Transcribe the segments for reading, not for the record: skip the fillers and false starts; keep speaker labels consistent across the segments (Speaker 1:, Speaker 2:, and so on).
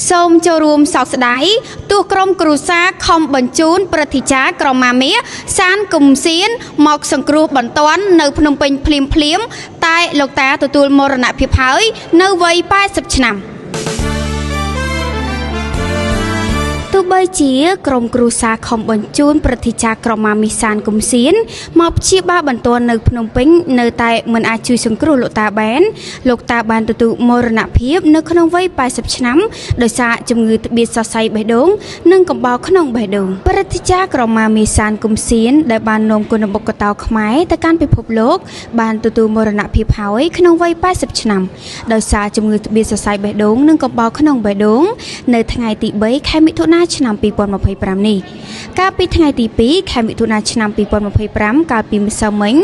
Speaker 1: សូមចូលរួមសោកស្ដាយទោះក្រុមគ្រួសារខំបញ្ជូនព្រឹទ្ធាចារ្យក្រមាមាសសានគឹមសៀនមកសង្គ្រោះបន្ទាន់នៅភ្នំពេញភ្លាមភ្លាមៗតែលោកតាទទួលមរណភាពហើយនៅវ័យ80ឆ្នាំ។ ទោះបីជាក្រុមគ្រួសារខំបញ្ជូនព្រឹទ្ធាចារ្យក្រមាមីសានគឹមសៀនមកព្យាបាលបន្ទាន់នៅភ្នំពេញនៅតែមិនអាចជួយសង្គ្រោះលោកតាបានលោកតាបានទទួលមរណភាពនៅក្នុងវ័យ80ឆ្នាំដោយសារជំងឺត្បៀតសរសៃបេះដូងនិងកំបោរក្នុងបេះដូងព្រឹទ្ធាចារ្យក្រមាមីសានគឹមសៀនដែលបាននាំគុណបុកតោខ្មែរទៅកាន់ពិភពលោកបានទទួលមរណភាពហើយក្នុងវ័យ80ឆ្នាំដោយសារជំងឺត្បៀតសរសៃបេះដូងនិងកំបោរក្នុងបេះដូងនៅថ្ងៃទី3ខែមិថុនាឆ្នាំ2025នេះ។ កាលពីថ្ងៃទី2ខែមិថុនាឆ្នាំ2025កាលពីម្សិលមិញ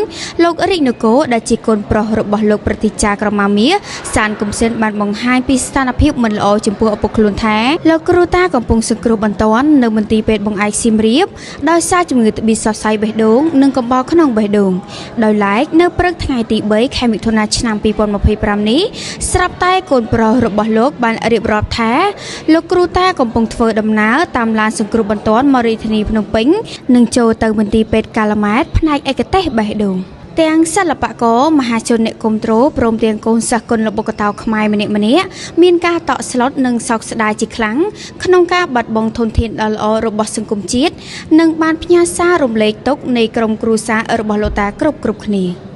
Speaker 1: លោករិកនគរដែលជាកូនប្រុសរបស់លោកប្រតិចារក្រមាមាសានគំសិនបានបង្ហាញពីស្ថានភាពមិនល្អចំពោះឪពុកខ្លួនថាលោកគ្រូតាកំពុងសង្គ្រោះបន្ទាន់នៅមន្ទីរពេទ្យបង្អែកសៀមរាបដោយសារជំងឺត្បៀតសរសៃបេះដូងនិងកំបោរក្នុងបេះដូងដោយឡែកនៅព្រឹកថ្ងៃទី3ខែមិថុនាឆ្នាំ2025នេះស្រាប់តែកូនប្រុសរបស់លោកបានរៀបរាប់ថាលោកគ្រូតាកំពុងធ្វើដំណើរតាមឡានសង្គ្រោះបន្ទាន់មករាជធានីភ្នំពេញនិងចូលទៅមន្ទីរពេទ្យកាឡាម៉ែតផ្នែកឯកទេសបេះដូង។ ទាំងសិល្បករមហាជនអ្នកគុំត្រូព្រមទាំងកូនសិស្សគុណល្បុក្កតោខ្មែរម្នាក់ៗមានការតក់ស្លុតនិងសោកស្ដាយជាខ្លាំងក្នុងការបាត់បង់ធនធានដ៏ល្អរបស់សង្គមជាតិនិងបានផ្ញើសាររំលែកទុក្ខនៃក្រុមគ្រួសាររបស់លោកតាគ្រប់ៗគ្នា។